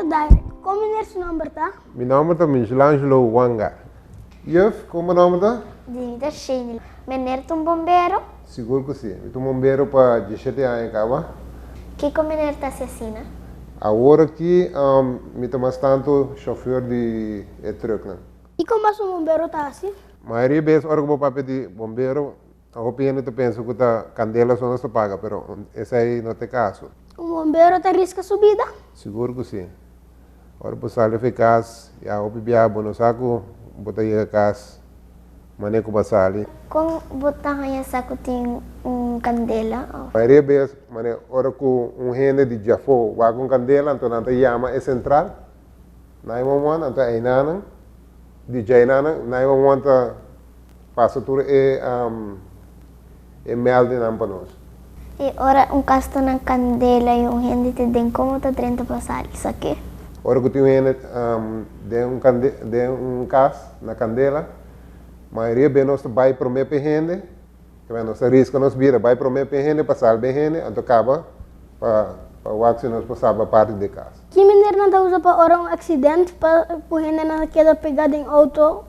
ta Direk. Kon meneer su nomber ta? Mi nomber ta Michelangelo Wanga. Juf, kon bo nomber ta? Di mi ta Shane. Meneer ta un bombero? Sigur ku si. Mi ta un bombero pa diesshete aña kaba. Kiko meneer ta hasi asina? Awor aki mi ta mas tantu shofùr di e trùknan. Kiko mas un bombero ta hasi? Mayoria bes ora ku bo papia di bombero, Hopi hende ta pensa ku ta kandela so nos ta paga, pero esei no ta e kaso. Un bombero ta riska su bida? Sigur ku si. Ora bo sali for e kas, ya hopi biaha bo no sa ku bo ta yega kas manera ku bo a sali. Kon bo ta haña sa ku tin un kandela òf? Mayoria bes, manera ora ku un hende di djafó wak un kandela, anto nan ta yama e sentral, 911, anto einanan, di djainanan, 911 ta. Pasa tur e e meldinan pa nos. I ora un kas ta na kandela i un hende ta den, komo ta drenta pa sali esaki? Ora ku tin un hende den un kande den un kas na kandela, mayoria be nos ta bai promé pa e hende, kibè nos ta riska nos bida bai promé pa e hende pa salba e hende, anto kaba pa pa wak si nos por salba parti di e kas. Ki manera nan ta usa pa ora un aksident pa ku hendenan ta keda pegá den outo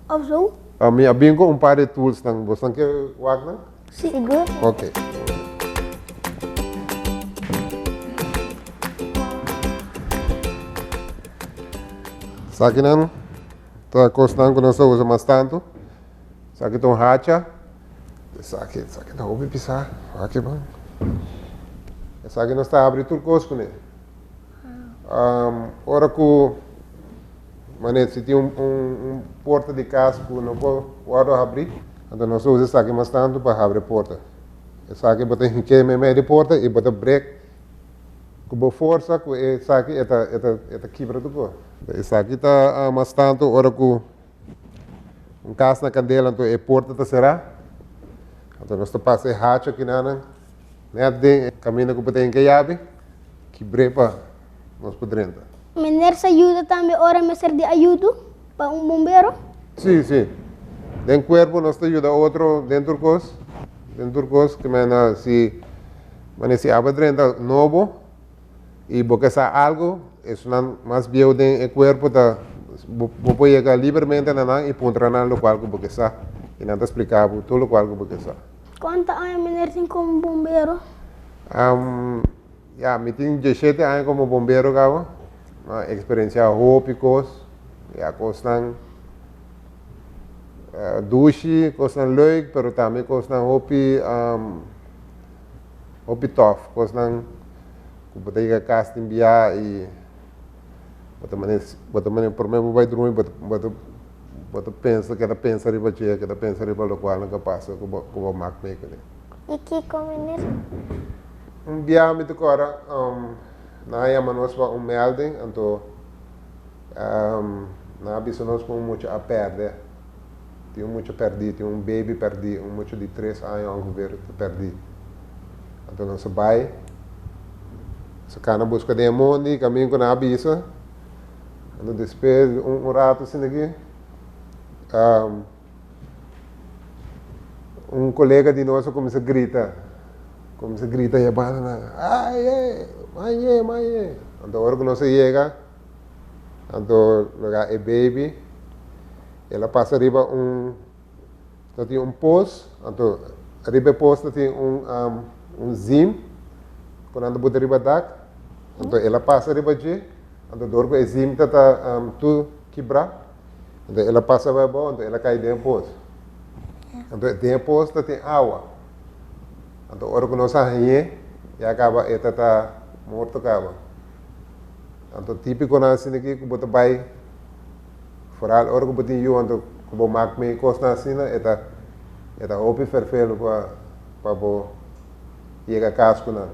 Of zo? Mi a bin ku un par di toolsnan. Bosan ke wak nan? Si. Sigur. Ok. Esakinan ta kosnan ku nos ta usa mas tantu. Esaki ta un hacha. Esaki, esaki ta hopi pisá. Wak man. Esaki nos ta habri tur kos kuné. Ora ku. Manera si tin un porta di kas ku no por wòrdu habrí, anto nos ta usa esaki mas tantu pa habri e porta. Esaki bo ta hinch'é meimei di porta i bo ta brek ku bo forsa ku esaki e ta e ta e ta kibra tur kos. Esaki ta mas tantu ora ku un kas na kandela anto e porta ta será, anto nos ta pasa e hacha kinanan nèt den e kaminda ku bo ta hinka e yabi, kibr'é pa nos por drenta. Meneer sa yuda tambe ora mester di ayudo pa un bombero? Sí, sí. Den cuerpo nos ta yuda otro den tur cos. Den tur cos. Ke mena si mane si abo drenta nobo y bo ke sa algo, esunnan mas bieu den e cuerpo ta bo por yega libermente na nan y puntra nan locual cu bo ke sa y nan ta splica bo tur locual cu bo ke sa. Cuanto aña meneer tin como bombero? Ya, mi tin dieshete aña komo bombero kaba. Mi a eksperensiá hopi kos. Ya, kosnan dushi, kosnan leuk, pero tambe kosnan hopi hopi tòf. Kosnan ku bo ta yega kas tin bia i bo ta mane bo ta mane promé bo bai drumi bo ta bo ta pensa keda pensa riba dje, keda pensa riba lokual nan ka pasa ku bo ku bo mak mee kuné. I kiko, meneer? Un bia mi ta kòrda nan a yama nos pa un melding anto nan a bisa nos ku un mucha a pèrdè, tin un mucha pèrdí, tin un baby pèrdí, un mucha di tres aña ongeveer ta pèrdí. Anto nos a bai, nos a kana buska den e mondi kaminda ku nan a bisa, anto despues di un ratu asina aki Un kolega di nos a kuminsá grita, kuminsá grita e bandanan, Ai ei, mañe, mañe. Anto ora ku nos a yega, anto loga e baby, el a pasa riba un, ta tin un pos, anto riba e pos ta tin un un zim ku nan ta buta riba dak, anto el a pasa riba dje, anto dor ku e zim ta ta tur kibrá. Anto el a pasa bai abou, anto el a kai den e pos. Anto den e pos ta tin awa. Anto ora ku nos a hañ'é, ya kaba e ta ta morto kaba. Anto típikonan asina aki ku bo ta bai, foral ora ku bo tin yu, anto ku bo mak mei kosnan asina, e ta e ta hopi ferfelu pa pa bo yega kas ku nan.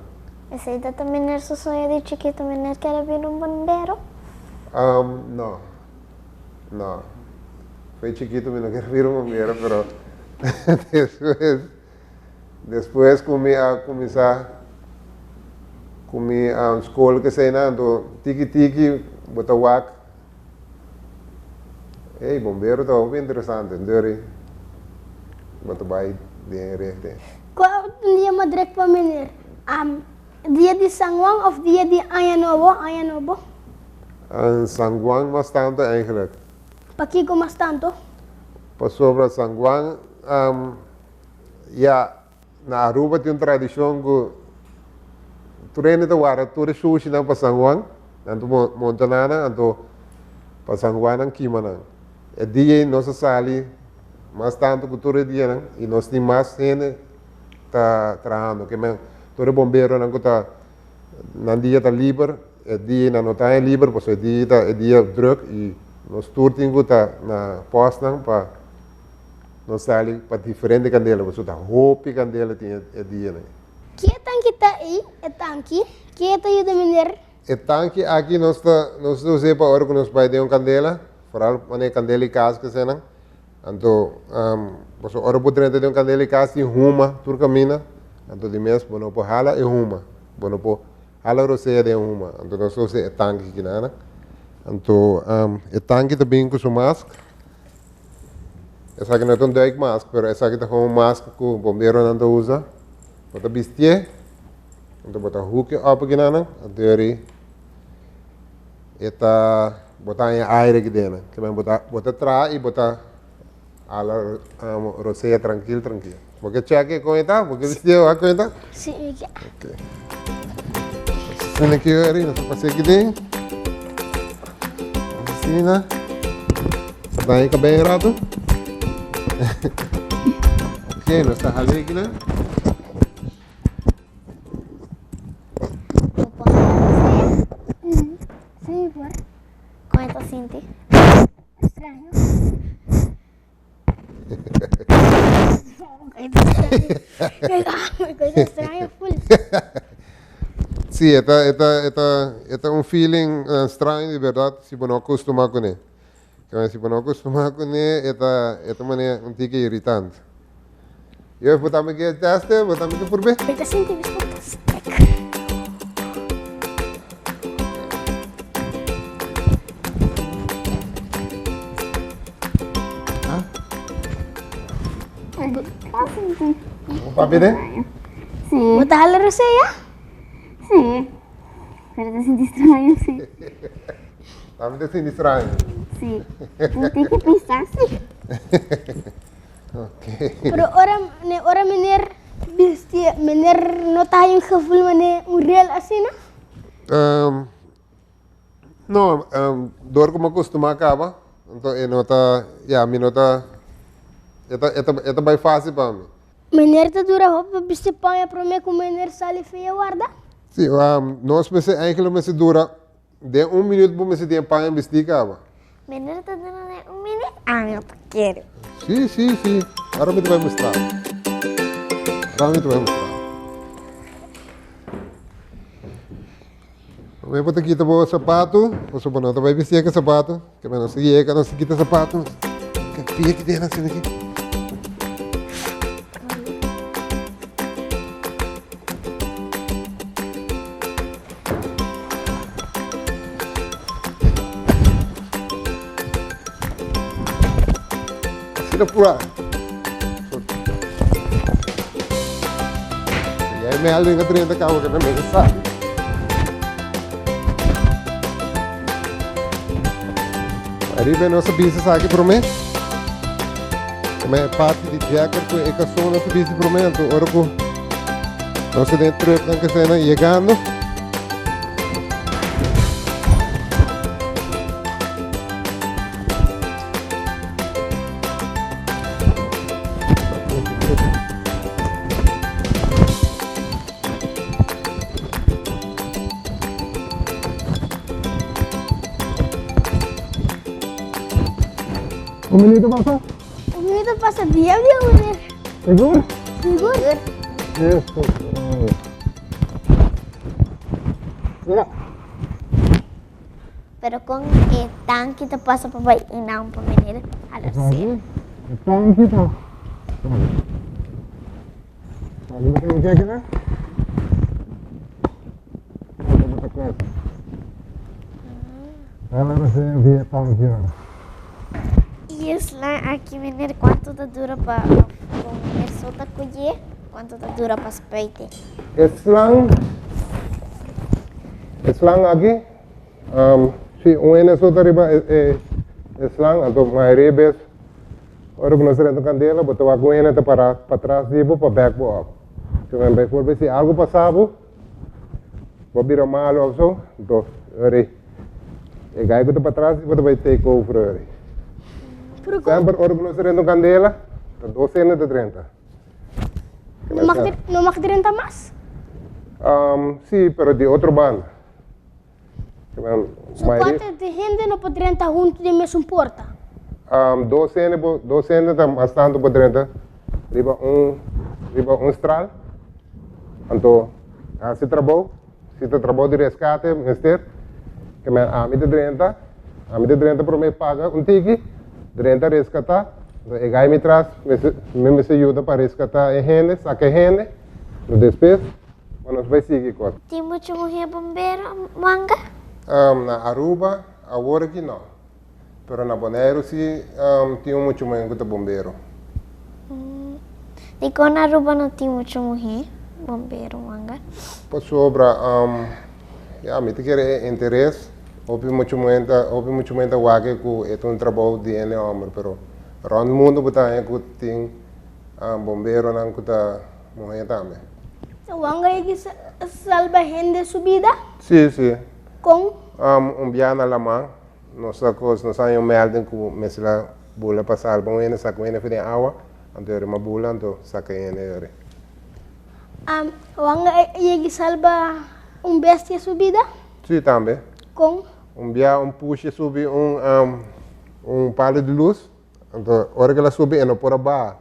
Esei ta ta meneer su soño di chikitu, meneer kier a bira un bombero? No. No. Foi chikitu mi no kier bira un bombero, pero despues, despues ku mi a kuminsá ku mi skol keseinan, anto tiki tiki bo ta wak, ey, bombero ta hopi interesante, dor bo ta bai den e richting. Kua un dia mas drek pa meneer? Dia di San Juan of dia di Aña Nobo, Aña Nobo? San Juan mas tanto eigenlijk. Pakiko mas tanto? Pasobra San Juan, ya, na Aruba tin un tradishon ku tur hende ta warda tur e shushinan pa San Juan, nan ta monta nan anto pa San Juan nan kima nan. E dia ei nos a sali mas tanto ku tur e dianan i nos tin mas hende ta trahando. Ke men tur e bomberonan ku ta nan dia ta liber, e dia ei nan no ta liber pasobra e dia ei ta e dia druk i nos tur tin ku ta na pòstnan pa nos sali pa diferente kandela pasobra ta hopi kandela tin e dianan ei. Ke e tanki ta ei? E tanki ke ta yuda meneer? E tanki aki nos ta nos ta us'é pa ora ku nos bai den un kandela, foral manera kandela di kas kesenan. Anto pasobra ora bo drenta den un kandela di kas tin huma tur kaminda, anto di mes bo no por hala e huma, bo no por hala rosea den e huma. Anto nos ta usa e tanki kinan. Anto e tanki ta bin ku su mask. Esaki no ta un duikmask, pero esaki ta komo un mask ku bomberonan ta usa. Bo ta bistié, anto bo ta hook e op akinan, anto yori e ta bo ta haña aire aki dena. Ke men bo ta bo ta traha i bo ta hala rosea trankil trankil. Bo ke chèk kon e ta? Bo ke bistié wak kon e ta? Si, mi ke. Ok. Asina aki yori, nos ta pasa aki den. Asina. Daña e kabei un rato. Ok, nos ta hala aki nan. Bo por hala rosea? Si, mi por. Kon e ta sinti? Straño. Sí, e ta, e ta, e ta, e ta un feeling straño di berdad si bo no acostuma cune. Si bo no acostuma cune, e ta, e ta manera un tiki irritante. Yo, bo tambe ke teste? Bo tambe ke purbe? Mi ta sinti mi ta stek. Papi de? Sí. Bo ta hala rosea? Sí. Pero ta sinti straño, sí. Tambe ta sinti straño? Sí. Un tiki pisa, sí. Okay. Pero ora, ne, ora meneer bisti, meneer no ta hay un gevoel mane un rel asina? Um, no, um, door ku mi acostuma caba, anto e no ta, ya, mi no ta, e ta, e ta, e ta bai fácil pa mi. Meneer ta dura hopi pa bisti paña prome ku meneer sali feya warda? Sí, um, nos mester eigenlijk mester dura Den un minuut bo mester tin e paña bistí kaba. Meneer ta duna den un minuut? Ami no ta kere. Sí, sí, sí. Ahora mi ta bai mustra. Ahora mi ta bai mustra. Promé bo ta kita bo sapatu, pasobra bo no ta bai bisti e sapatu. Ke men nos ta yega, nos ta kita sapatu. Ke pia ki den asina aki. Asina pura. Ya e Melvin a drenta cabo que me sabe. Arriba nos a bisa esaki prome. Come parte di jacket cu e cason nos a bisa prome. Anto ora cu nos ta den truck nan que nan yegando. Un minuto pasa? Un minuto pasa bien bien, meneer. Sigur? Sigur. Eso. Mira. Pero con e tanki ta pasa pa bai innan pa meneer Alarcea. E tanki ta. Y esnan aki meneer cuanto ta dura pa con meneer so ta coye cuanto ta dura pa spuite? Esnan esnan aki. Si, un hende so ta riba e e slang, anto mayoria bes ora ku nos renta un kandela bo ta wak un hende ta para patras di bo pa bek bo op. Kimen bijvoorbeeld si algu pasa bo, bo bira malu of so, anto ora e gai ku ta patras di bo ta bai take over ora. Semper ora ku nos renta un kandela ta dos hende ta drenta. No mag no mag drenta mas? Si, pero di otro banda. So kuater di hende no por drenta huntu den mesun porta? Dos hende por, dos hende ta mas tantu por drenta riba un, riba un stral. Anto hasi trabou, si ta trabou di reskate mester, ke men ami ta drenta, ami ta drenta prome paga un tiki, drenta reskatá, anto e gai mi tras mester, mi mester yuda pa reskatá e hende, saka e hende, anto despues. Bo nos bai sigui kos. Tin mucho muher bombero manga? Na Aruba awor aki no. Pero na Boneiru si tin un mucho muher ku ta bombero. Dikon na Aruba no tin mucho muher bombero manga? Pasobra ya mi ta kere e interes hopi mucho muher ta hopi mucho muher ta wak ku e ta un trabou di hende homber pero rond mundo bo ta haña ku tin bomberonan ku ta Muhé tambe. Wanga e ki salba hende su bida? Sí, sí. Kon? Un bia na laman, nos a kos, nos haña un melding ku mester a bula pa salba un hende, saka un hende for den awa, anto e rima bula, anto saka e hende yori. Wanga e yegi salba un bestia su bida? Sí, tambe. Kon? Un bia un pushi subi un un palo di lus. Anto ora ku el a subi e no por a baha.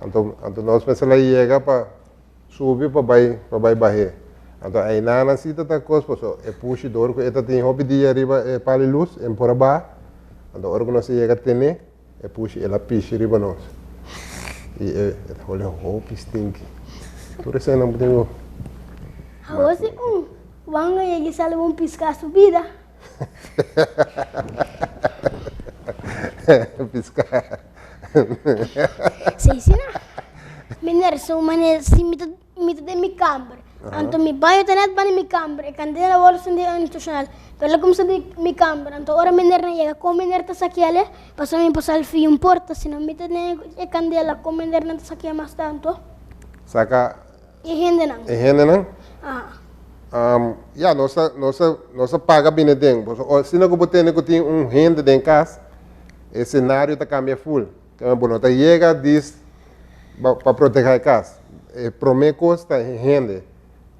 Anto anto nos mester a yega pa subi pa bai pa bai bah'é. Anto einan si ta ta kos pasobra e pushi dor ku e ta tin hopi dia riba e pal di lus e no por a baha. Anto ora ku nos a yega ten'é e pushi el a pishi riba nos i e ta hole hopi stinki. Tur esei nan bo tin ku. Awor si un wanga yega i salba un piská su bida. Piská. Sí, sí na. Meneer, so meneer, si mi ta, mi ta den mi kamber, anto mi baño ta net banda mi kamber, e kandela wòrdu sendí institushonal, pero el a kuminsá den mi kamber, anto ora meneer na yega, kon meneer ta saki'el? Pasobra mi por sal fi un porta, si no mi ta den e kandela, kon meneer nan ta saki'el mas tantu? Saka E hendenan. E hendenan? Aha. Ya, nos ta, nos ta, nos ta paga bini den. Pasobra asina ku bo tende ku tin un hende den kas, e senario ta kambia ful. Bo no ta yega dis pa pa protegá e kas. E promé kos ta e hende.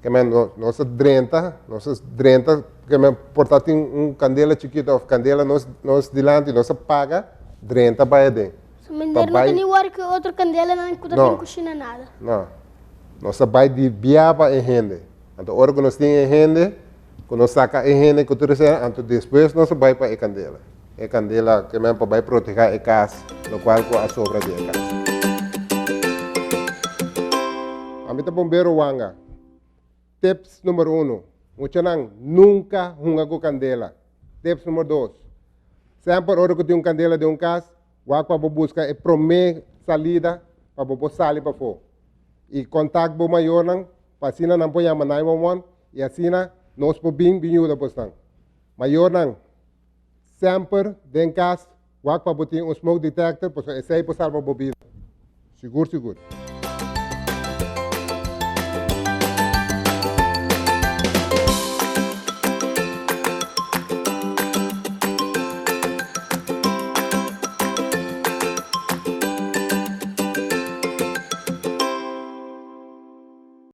Ke men nos ta drenta, nos ta drenta, ke men por ta tin un kandela chikitu òf kandela nos nos dilanti, nos ta paga drenta bai aden. So mender no ta ni wòri ku e otro kandelanan ku ta den kushina nada. No. Nos ta bai di bia pa e hende. Anto ora ku nos tin e hende, ku nos saka e hende ku tur esei, anto despues nos ta bai pa e kandela. E kandela ke men pa bai protehá e kas, lokual ku a sobra di e kas. Ami ta bombero wanga. Tips number uno, muchanan nunka hunga ku kandela. Tips number dos, semper ora ku tin un kandela den un kas, Wak pa bo buska e promé salida pa bo por sali pafó. I kontak bo mayornan pa asina nan por yama 911 i asina nos por bin bin yuda bosnan. Mayornan, semper den kas wak pa bo tin un smoke detector pasobra esei por salba bo bida. Sigur sigur.